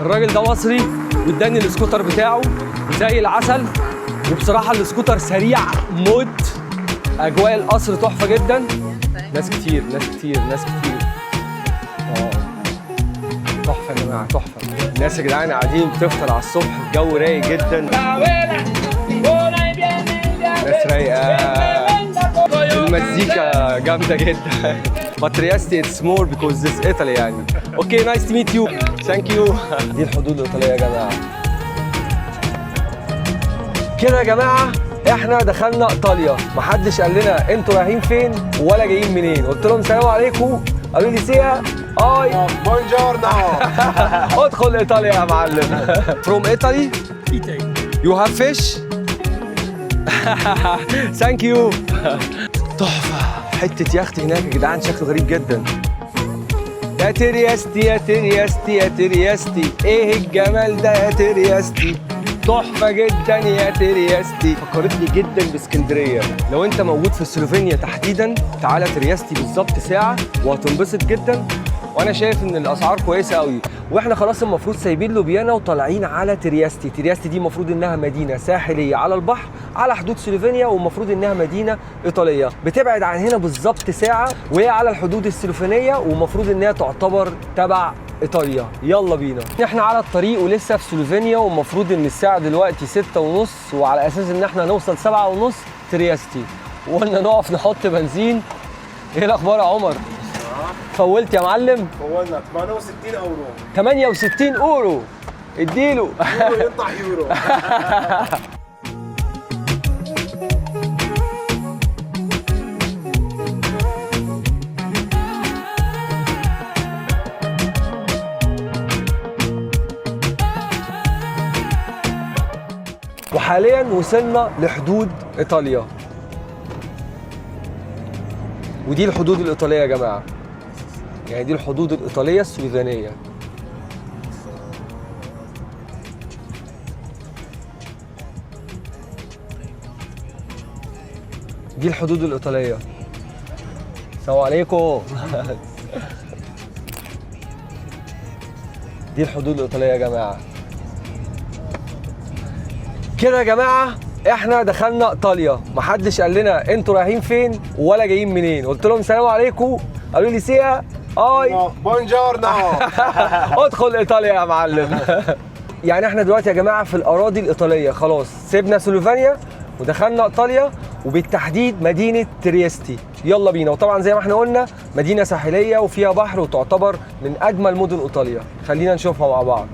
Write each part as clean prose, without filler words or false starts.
الراجل ده مصري واداني السكوتر بتاعه زي العسل، وبصراحة السكوتر سريع موت. اجواء القصر تحفة جدا، ناس كتير ناس كتير ناس كتير. تحفة يا جماعه، تحفه. الناس يا جدعان قاعدين بتفطر على الصبح، الجو رايق جدا، ناس رايقه، المزيكا جامدة جدا. But Trieste it's more because this Italy يعني. Okay, nice to meet you. Thank you. دي الحدود الإيطالية يا جماعة. كده يا جماعة احنا دخلنا ايطاليا، محدش قال لنا انتوا رايحين فين ولا جايين منين. قلت لهم سلام عليكم، قالوا لي sia hi. Buongiorno. ادخل ايطاليا يا معلم. From Italy? Italy. You have fish? Thank you. تحفة، حتة يخت هناك يا جدعان، شكله غريب جدا. يا ترياستي يا ترياستي يا ترياستي، ايه الجمال ده يا ترياستي، تحفة جدا يا ترياستي. فكرتني جدا باسكندرية. لو انت موجود في سلوفينيا تحديدا تعالى ترياستي، بالظبط ساعة وهتنبسط جدا. وانا شايف ان الاسعار كويسة قوي. واحنا خلاص المفروض سايبين لوبيانا وطالعين على ترياستي. ترياستي دي المفروض انها مدينة ساحليه على البحر على حدود سلوفينيا، والمفروض انها مدينة ايطاليه، بتبعد عن هنا بالظبط ساعه، وهي على الحدود السلوفينيه، ومفروض انها تعتبر تبع ايطاليا. يلا بينا. احنا على الطريق ولسه في سلوفينيا، والمفروض ان الساعة دلوقتي 6:30، وعلى اساس ان احنا نوصل 7:30 ترياستي، وقلنا نقف نحط بنزين. ايه الاخبار يا عمر؟ فولت يا معلم؟ فولنا 68 اورو. 68 اورو، اديله. يورو ينطح يورو. وحاليا وصلنا لحدود ايطاليا، ودي الحدود الايطالية يا جماعه، يعني دي الحدود الايطالية السلوفينيه. دي الحدود الايطالية. السلام عليكم. دي الحدود الايطالية يا جماعه. كده يا جماعة احنا دخلنا ايطاليا، محدش قال لنا انتوا رايحين فين ولا جايين منين. قلت لهم سلام عليكم، قالوا لي sia hi. Buongiorno. ادخل ايطاليا يا معلم. يعني احنا دلوقتي يا جماعة في الاراضي الايطاليه، خلاص سيبنا سلوفينيا ودخلنا ايطاليا، وبالتحديد مدينة تريستي. يلا بينا. وطبعا زي ما احنا قلنا مدينة ساحليه وفيها بحر، وتعتبر من اجمل مدن ايطاليا. خلينا نشوفها مع بعض.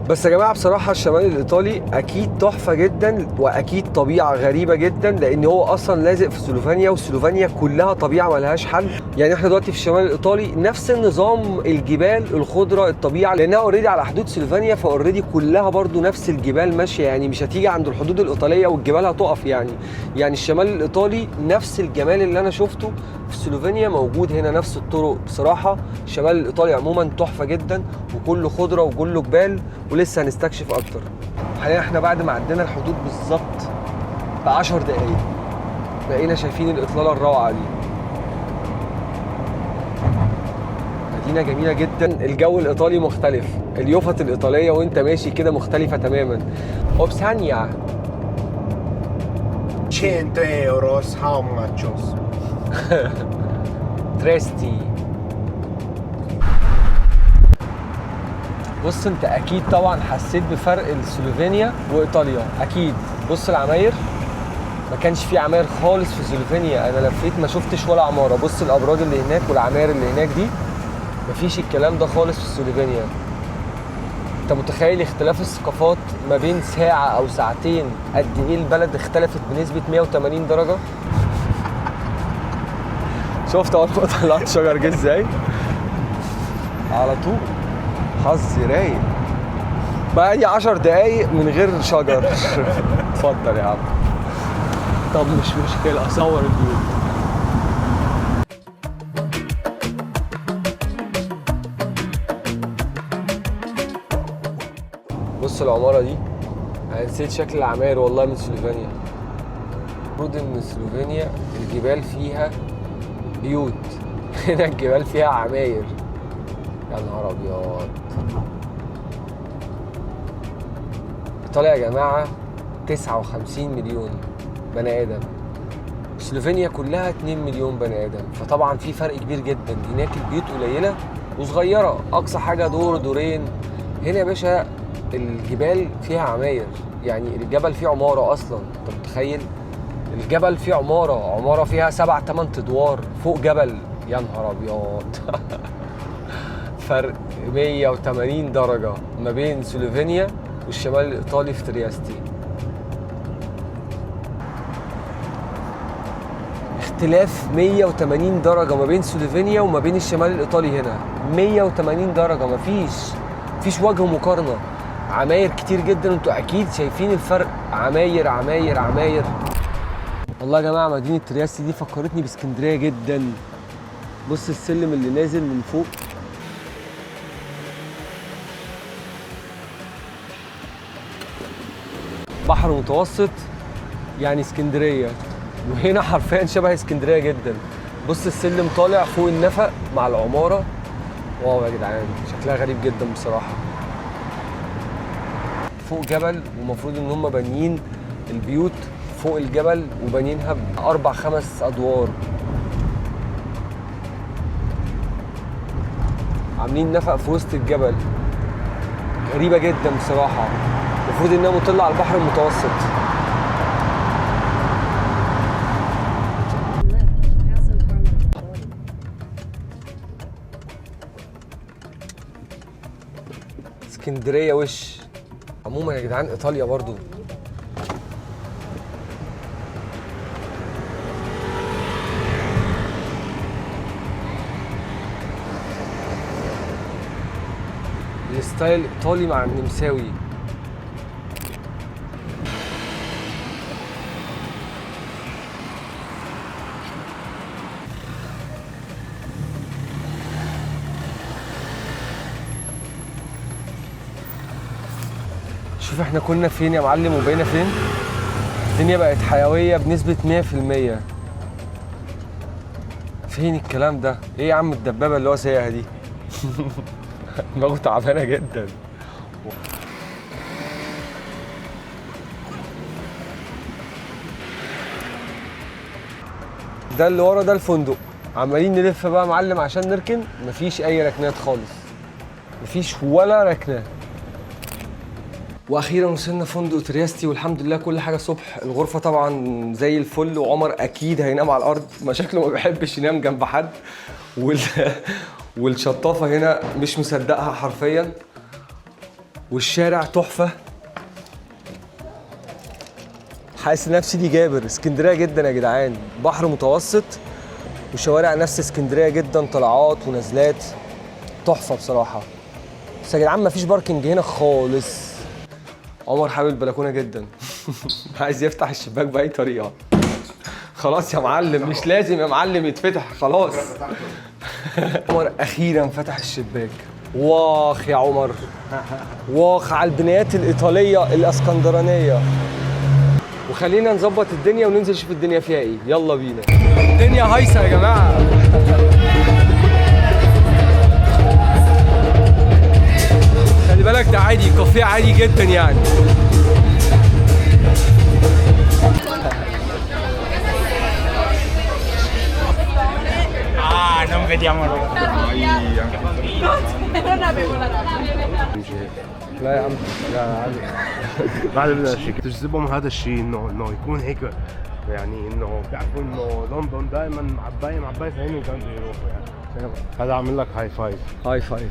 بس يا جماعة بصراحة الشمال الايطالي اكيد تحفة جدا، واكيد طبيعة غريبة جدا، لان هو اصلا لازق في سلوفينيا، وسلوفينيا كلها طبيعة ملهاش حل. يعني احنا دلوقتي في الشمال الايطالي نفس النظام، الجبال، الخضره، الطبيعه، لانها already على حدود سلوفينيا، ف already كلها برضو نفس الجبال ماشيه، يعني مش هتيجي عند الحدود الايطالية والجبال هتقف. يعني الشمال الايطالي نفس الجمال اللي انا شفته في سلوفينيا موجود هنا، نفس الطرق. بصراحة الشمال الايطالي عموما تحفة جدا، وكله خضرة وكله جبال، ولسه هنستكشف اكتر. حاليا احنا بعد ما عدينا الحدود بالظبط ب10 دقايق بقينا شايفين الاطلاله الروعة دي. مدينة جميلة جدا، الجو الايطالي مختلف، اليوفط الايطالية وانت ماشي كده مختلفة تماما. اوبسانيا. 100 euros how much؟ تريستي. بص انت اكيد طبعا حسيت بفرق سلوفينيا وايطاليا اكيد. بص العماير، ما كانش في عماير خالص في سلوفينيا، انا لفيت ما شفتش ولا عماره. بص الابراج اللي هناك والعماير اللي هناك دي، مفيش الكلام ده خالص في سلوفينيا. انت متخيل اختلاف الثقافات ما بين ساعة او ساعتين قد ايه البلد اختلفت بنسبة 180 درجة؟ شفت اول ما طلعت شجر جه ازاي؟ على طول. حظي رايق بقى لي 10 دقايق من غير شجر. اتفضل يا عم. طب مش مشكلة، اصور ال view. بص العمارة دي، انا نسيت شكل العماير والله من سلوفينيا. المفروض ان سلوفينيا الجبال فيها بيوت، هنا الجبال فيها عماير. يا نهار ابيض. ايطاليا يا جماعة 59 مليون بني ادم، سلوفينيا كلها 2 مليون بني ادم، فطبعا في فرق كبير جدا. هناك البيوت قليله وصغيره، اقصى حاجة دور دورين. هنا يا باشا الجبال فيها عماير، يعني الجبل فيه عمارة اصلا، انت متخيل؟ الجبل فيه عمارة، عمارة فيها 7 8 ادوار فوق جبل، يا نهار ابيض. فرق 180 درجه ما بين سلوفينيا والشمال الايطالي في ترياستي. اختلاف 180 درجة ما بين سلوفينيا وما بين الشمال الإيطالي هنا، 180 درجة، مفيش وجه مقارنة. عماير كتير جدا، انتوا أكيد شايفين الفرق، عماير عماير عماير. والله يا جماعة مدينة ترياستي دي فكرتني باسكندرية جدا. بص السلم اللي نازل من فوق. بحر متوسط يعني اسكندرية، وهنا حرفيا شبه اسكندرية جدا. بص السلم طالع فوق النفق مع العمارة. واو يا جدعان شكلها غريب جدا بصراحة. فوق جبل، ومفروض ان هم بانيين البيوت فوق الجبل وبانيينها ب4 5 ادوار. عاملين نفق في وسط الجبل، غريبة جدا بصراحة. المفروض انها مطلة على البحر المتوسط. اسكندرية وش. عموما يا جدعان ايطاليا برضو. ال style الايطالي مع النمساوي. شوف احنا كنا فين يا معلم وبقينا فين. الدنيا بقت حيوية بنسبة 100%. فين الكلام ده؟ ايه يا عم الدبابة اللي هو سايقها دي؟ دماغه تعبانة جدا. ده اللي ورا ده الفندق. عمالين نلف بقى يا معلم عشان نركن، مفيش اي ركنات خالص، مفيش ولا ركنه. واخيرا وصلنا فندق ترياستي والحمد لله كل حاجة صبح. الغرفة طبعا زي الفل، وعمر اكيد هينام على الارض، ما شكله ما بيحبش ينام جنب حد. والشطافه هنا مش مصدقها حرفيا. والشارع تحفة، حاسس نفسي دي جابر اسكندرية جدا يا جدعان. بحر متوسط وشوارع نفس اسكندرية جدا، طلعات ونزلات، تحفة بصراحة. بس يا جدعان مفيش باركنج هنا خالص. عمر حابب البلكونه جدا. عايز يفتح الشباك باي طريقه. خلاص يا معلم، مش لازم يا معلم يتفتح خلاص. عمر اخيرا فتح الشباك. واخ يا عمر، واخ على البنايات الايطالية الاسكندرانية. وخلينا نظبط الدنيا وننزل نشوف الدنيا فيها ايه. يلا بينا. الدنيا هايصه يا جماعة. خلي بالك ده عادي، كافيه عادي جدا يعني. Ah, non vediamo l'ora. Non avevo la لا يا عم، لا عادي. بعد بدنا شيء تجذبهم هذا الشيء، انه يكون هيك يعني، انه بيعرفوا انه لندن دائما معبايه معبايه، فهن كانوا يروحوا يعني. هذا عامل لك high five. high five.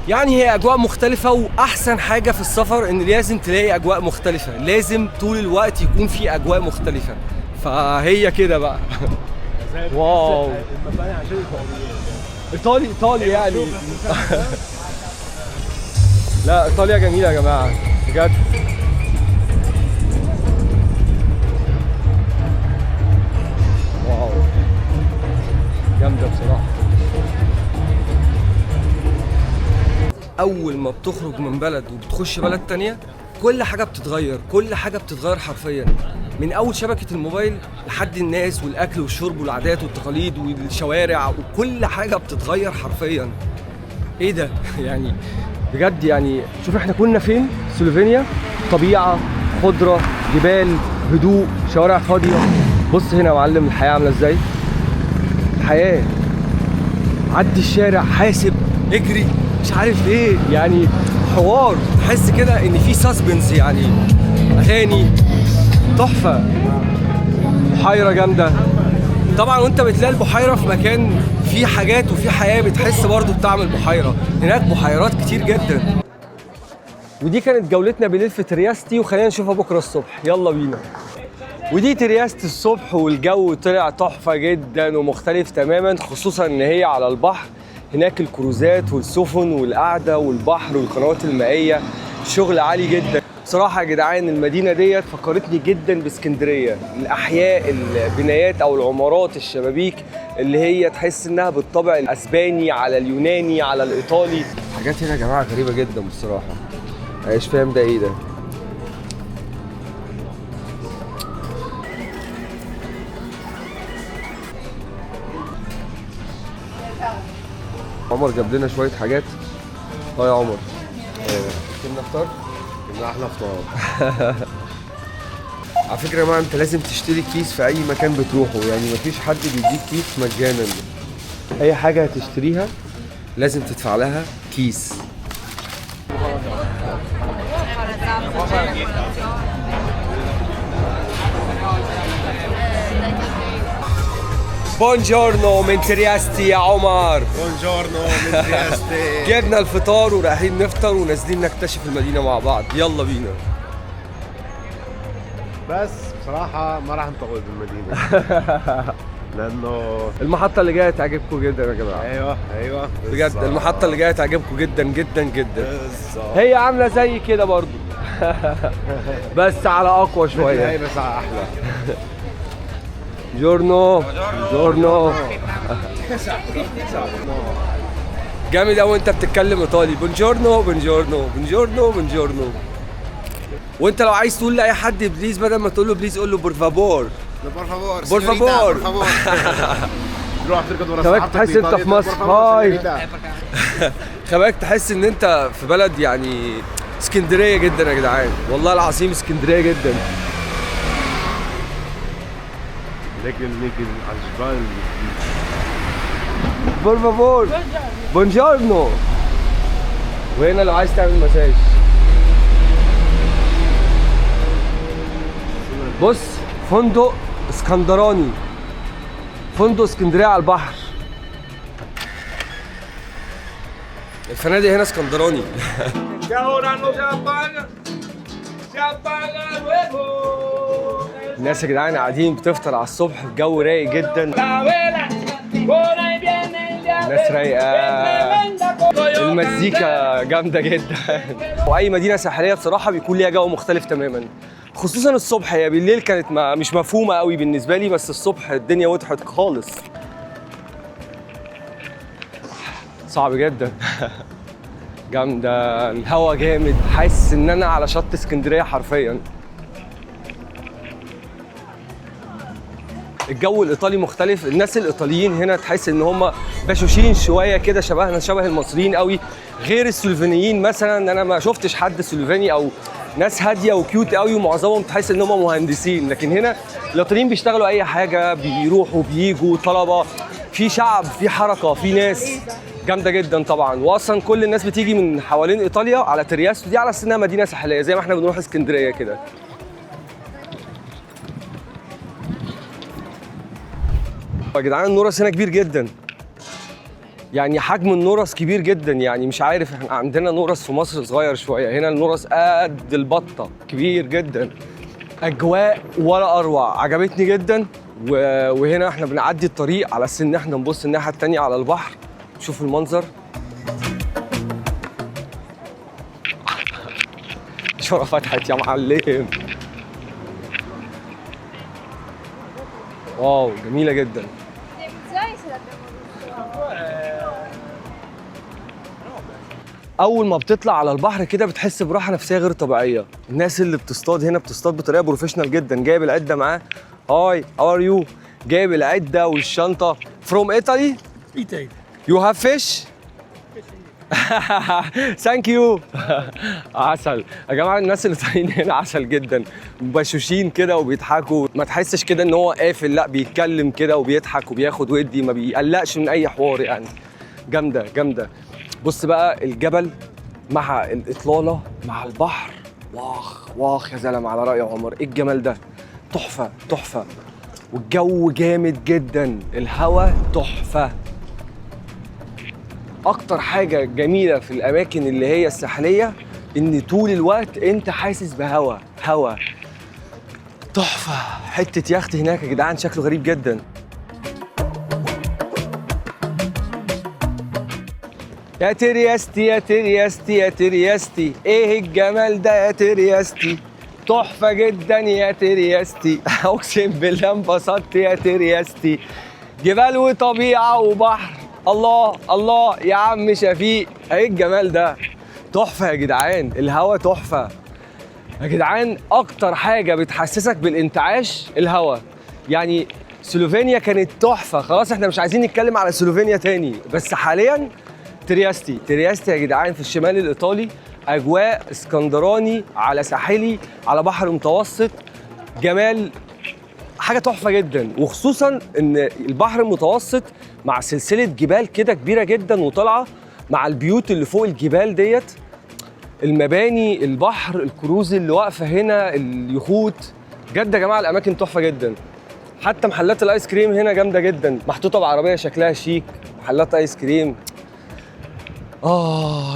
يعني هي اجواء مختلفة، واحسن حاجة في السفر ان لازم تلاقي اجواء مختلفة، لازم طول الوقت يكون في اجواء مختلفة. فهي كده بقى. wow، المباني عشان ايطالية. ايطالي ايطالي يعني. لا ايطاليا جميلة يا جماعة بجد. wow جامدة بصراحة. اول ما بتخرج من بلد وبتخش بلد تانية كل حاجة بتتغير، كل حاجة بتتغير حرفيا، من اول شبكة الموبايل لحد الناس والاكل والشرب والعادات والتقاليد والشوارع، وكل حاجة بتتغير حرفيا. ايه ده؟ يعني بجد يعني شوف احنا كنا فين؟ سلوفينيا، طبيعة، خضرة، جبال، هدوء، شوارع فاضية. بص هنا يا معلم الحياة عامله ازاي. الحياة عدي الشارع، حاسب، اجري، مش عارف ايه، يعني حوار، تحس كده ان في suspense، يعني اغاني تحفة، بحيرة جامدة. طبعا وانت بتلاقي البحيرة في مكان فيه حاجات وفيه حياة بتحس برضو بطعم البحيرة. هناك بحيرات كتير جدا. ودي كانت جولتنا بالليل في ترياستي، وخلينا نشوفها بكره الصبح. يلا بينا. ودي ترياستي الصبح، والجو طلع تحفة جدا ومختلف تماما، خصوصا ان هي على البحر. هناك الكروزات والسفن والقعده والبحر والقنوات المائية، شغل عالي جدا بصراحة يا جدعان. المدينة ديت فكرتني جدا باسكندريه، الاحياء، البنايات او العمارات، الشبابيك اللي هي تحس انها بالطابع الاسباني على اليوناني على الايطالي. حاجات هنا يا جماعة غريبة جدا بصراحة، انا مش فاهم ده ايه ده. عمر جاب لنا شوية حاجات. اه يا عمر، جبنا فطار؟ جبنا احلى فطار. على فكرة يا جماعة انت لازم تشتري كيس في اي مكان بتروحه، يعني مفيش حد بيديك كيس مجانا. اي حاجة هتشتريها لازم تدفع لها كيس. buongiorno من ترياستي يا عمر. buongiorno من ترياستي. جبنا الفطار ورايحين نفطر ونازلين نكتشف المدينة مع بعض. يلا بينا. بس بصراحة ما راح نطول بالمدينة لأنه المحطة اللي جاية تعجبكم جدا يا جماعة. ايوه ايوه بجد المحطة اللي جاية تعجبكم جدا جدا جدا. بالظبط. هي عاملة زي كده برضو بس على أقوى شوية. هي بس على أحلى. giorno giorno. جامد قوي انت بتتكلم ايطالي. buongiorno buongiorno buongiorno buongiorno. وانت لو عايز تقول لاي حد please، بدل ما تقول له please قول له por favor. por favor por favor. روح تركض ورا خباك صاحبتك تحس انت في بإيطاليا، مصر. por favor، hi. señorita. خباك تحس ان انت في بلد يعني اسكندرية جدا يا جدعان، والله العظيم اسكندرية جدا. لكن لكن على الجبال. por favor buongiorno. وهنا لو عايز تعمل مساج. بص فندق اسكندراني، فندق اسكندرية على البحر. الفنادق هنا اسكندراني. الناس يا جدعان قاعدين بتفطر على الصبح، الجو رايق جدا، الناس رايقة، المزيكا جامدة جدا. واي مدينة ساحليه بصراحة بيكون ليها جو مختلف تماما، خصوصا الصبح. هي بالليل كانت مش مفهومه قوي بالنسبة لي، بس الصبح الدنيا وضحت خالص. صعب جدا. جامدة، الهوا جامد، حاسس ان انا على شط اسكندرية حرفيا. الجو الايطالي مختلف، الناس الايطاليين هنا تحس ان هم بشوشين شوية كده، شبهنا شبه المصريين قوي، غير السلوفينيين مثلا. انا ما شفتش حد سلوفيني او ناس هادية و cute قوي، ومعظمهم تحس ان هم مهندسين. لكن هنا الايطاليين بيشتغلوا اي حاجة، بيروحوا بيجوا طلبه، في شعب، في حركة، في ناس جامدة جدا طبعا. واصلا كل الناس بتيجي من حوالين ايطاليا على ترياستو دي على اساس انها مدينة ساحليه، زي ما احنا بنروح اسكندرية كده. يا جدعان النورس هنا كبير جدا، يعني حجم النورس كبير جدا، يعني مش عارف احنا عندنا نورس في مصر صغير شوية، هنا النورس قد البطة، كبير جدا. اجواء ولا اروع، عجبتني جدا. وهنا احنا بنعدي الطريق على اساس ان احنا نبص الناحية التانية على البحر، شوف المنظر. الشارة فتحت يا معلم. واو جميلة جدا. اول ما بتطلع على البحر كده بتحس براحة نفسية غير طبيعية. الناس اللي بتصطاد هنا بتصطاد بطريقة professional جدا، جايب العدة معاه. Hi، how are you؟ جايب العدة والشنطه. From Italy؟ Italy. You have fish؟ Thank you. عسل يا جماعه، الناس اللي طالعين هنا عسل جدا، بشوشين كده وبيضحكوا، ما تحسش كده ان هو قافل، لا بيتكلم كده وبيضحك وبياخد ويدي، ما بيقلقش من اي حوار يعني. جامدة جامده. بص بقى الجبل مع الاطلاله مع البحر، واخ واخ يا زلمه، على راي عمر، ايه الجمال ده، تحفة تحفه. والجو جامد جدا، الهوا تحفه. اكتر حاجة جميلة في الاماكن اللي هي الساحلية ان طول الوقت انت حاسس بهوا، هوا تحفه. حتة يخت هناك يا جدعان شكله غريب جدا. يا ترياستي يا ترياستي يا ترياستي، ايه الجمال ده يا ترياستي، تحفة جدا يا ترياستي. اقسم بالله انبسطت يا ترياستي، جبال وطبيعه وبحر، الله الله يا عم شفيق، ايه الجمال ده، تحفة يا جدعان، الهوا تحفة يا جدعان. اكتر حاجة بتحسسك بالانتعاش الهوا. يعني سلوفينيا كانت تحفة، خلاص احنا مش عايزين نتكلم على سلوفينيا تاني، بس حاليا ترياستي، ترياستي يا جدعان في الشمال الايطالي، اجواء اسكندراني على ساحلي على بحر متوسط، جمال، حاجة تحفة جدا. وخصوصا ان البحر المتوسط مع سلسلة جبال كده كبيرة جدا وطالعه مع البيوت اللي فوق الجبال ديت، المباني، البحر، الكروز اللي واقفة هنا، اليخوت، بجد يا جماعة الاماكن تحفة جدا. حتى محلات الايس كريم هنا جامدة جدا، محطوطة بعربيه شكلها شيك، محلات ايس كريم.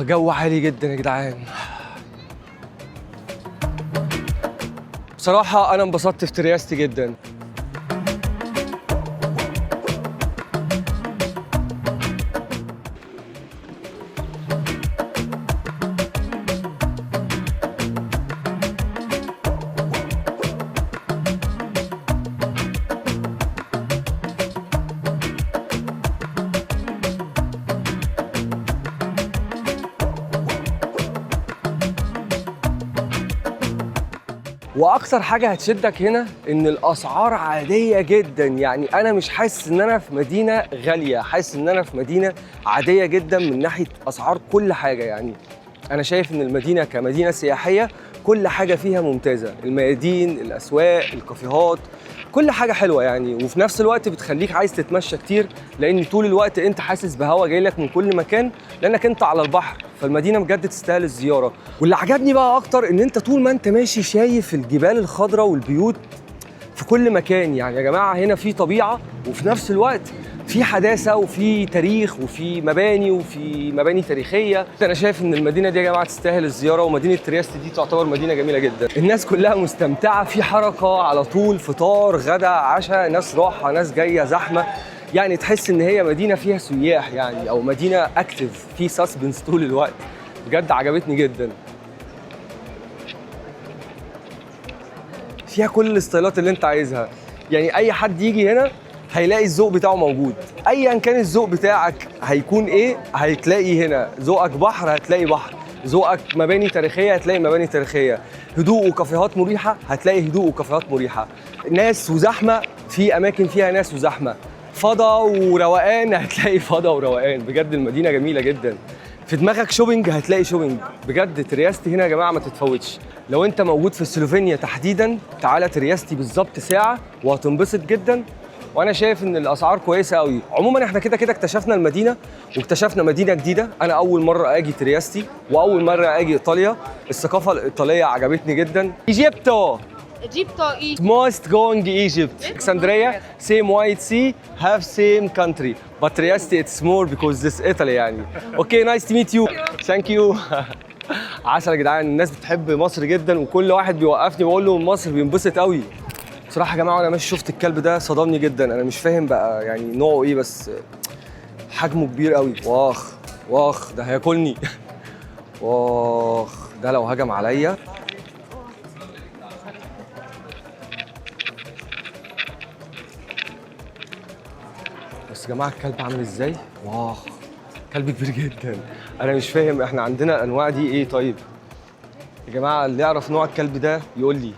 جو عالي جدا يا جدعان. بصراحة انا انبسطت في ترياستي جدا. واكثر حاجة هتشدك هنا ان الاسعار عادية جدا، يعني انا مش حاسس ان انا في مدينة غالية، حاسس ان انا في مدينة عادية جدا من ناحية اسعار كل حاجه. يعني انا شايف ان المدينة كمدينه سياحية كل حاجة فيها ممتازة، الميادين، الاسواق، الكافيهات، كل حاجة حلوة يعني. وفي نفس الوقت بتخليك عايز تتمشى كتير، لان طول الوقت انت حاسس بهوا جاي لك من كل مكان لانك انت على البحر. فالمدينه بجد تستاهل الزيارة. واللي عجبني بقى اكتر ان انت طول ما انت ماشي شايف الجبال الخضراء والبيوت في كل مكان. يعني يا جماعة هنا في طبيعة وفي نفس الوقت في حداثة وفي تاريخ وفي مباني وفي مباني تاريخية. انا شايف ان المدينة دي يا جماعة تستاهل الزيارة، ومدينة ترياستي دي تعتبر مدينة جميلة جدا. الناس كلها مستمتعه، في حركة على طول، فطار غدا عشاء، ناس راحة ناس جاية، زحمة، يعني تحس ان هي مدينة فيها سياح يعني، او مدينة active، في suspense طول الوقت. بجد عجبتني جدا، فيها كل الستايلات اللي انت عايزها. يعني اي حد يجي هنا هيلاقي الذوق بتاعه موجود، ايا كان الذوق بتاعك هيكون ايه هتلاقي هنا. ذوقك بحر هتلاقي بحر، ذوقك مباني تاريخية هتلاقي مباني تاريخية، هدوء وكافيهات مريحه هتلاقي هدوء وكافيهات مريحه، ناس وزحمه في اماكن فيها ناس وزحمه، فضا وروقان هتلاقي فضا وروقان. بجد المدينة جميلة جدا. في دماغك shopping هتلاقي shopping. بجد ترياستي هنا يا جماعة ما تتفوتش. لو انت موجود في سلوفينيا تحديدا تعالى ترياستي بالظبط ساعة وهتنبسط جدا. وانا شايف ان الاسعار كويسة قوي. عموما احنا كده كده اكتشفنا المدينة واكتشفنا مدينة جديدة. انا اول مرة اجي ترياستي واول مرة اجي ايطاليا. الثقافة الايطالية عجبتني جدا. Egipto Egipto is most going Egypt. Alexandria, same White Sea, have same country. But Trieste it's more because this Italy يعني. Okay, nice to meet you. Thank you. عسل يا جدعان، الناس بتحب مصر جدا، وكل واحد بيوقفني بقول له من مصر بينبسط قوي. بصراحة يا جماعة وانا ماشي شفت الكلب ده صدمني جدا، انا مش فاهم بقى يعني نوعه ايه، بس حجمه كبير قوي. واخ واخ ده هياكلني. واخ ده لو هجم عليا. بس يا جماعة الكلب عامل ازاي؟ واخ كلب كبير جدا. انا مش فاهم احنا عندنا الانواع دي ايه. طيب يا جماعة اللي يعرف نوع الكلب ده يقول لي.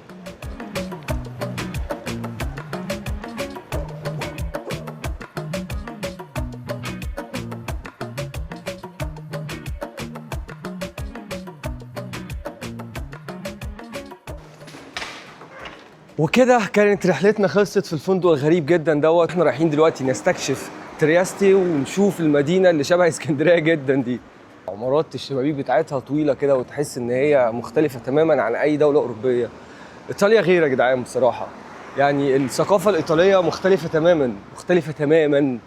وكده كانت رحلتنا خلصت في الفندق الغريب جدا دوت. احنا رايحين دلوقتي نستكشف ترياستي ونشوف المدينة اللي شبه اسكندرية جدا دي. عمارات الشبابيك بتاعتها طويلة كده وتحس ان هي مختلفة تماما عن اي دولة اوروبية. ايطاليا غير يا جدعان بصراحة، يعني الثقافة الايطالية مختلفة تماما، مختلفة تماما.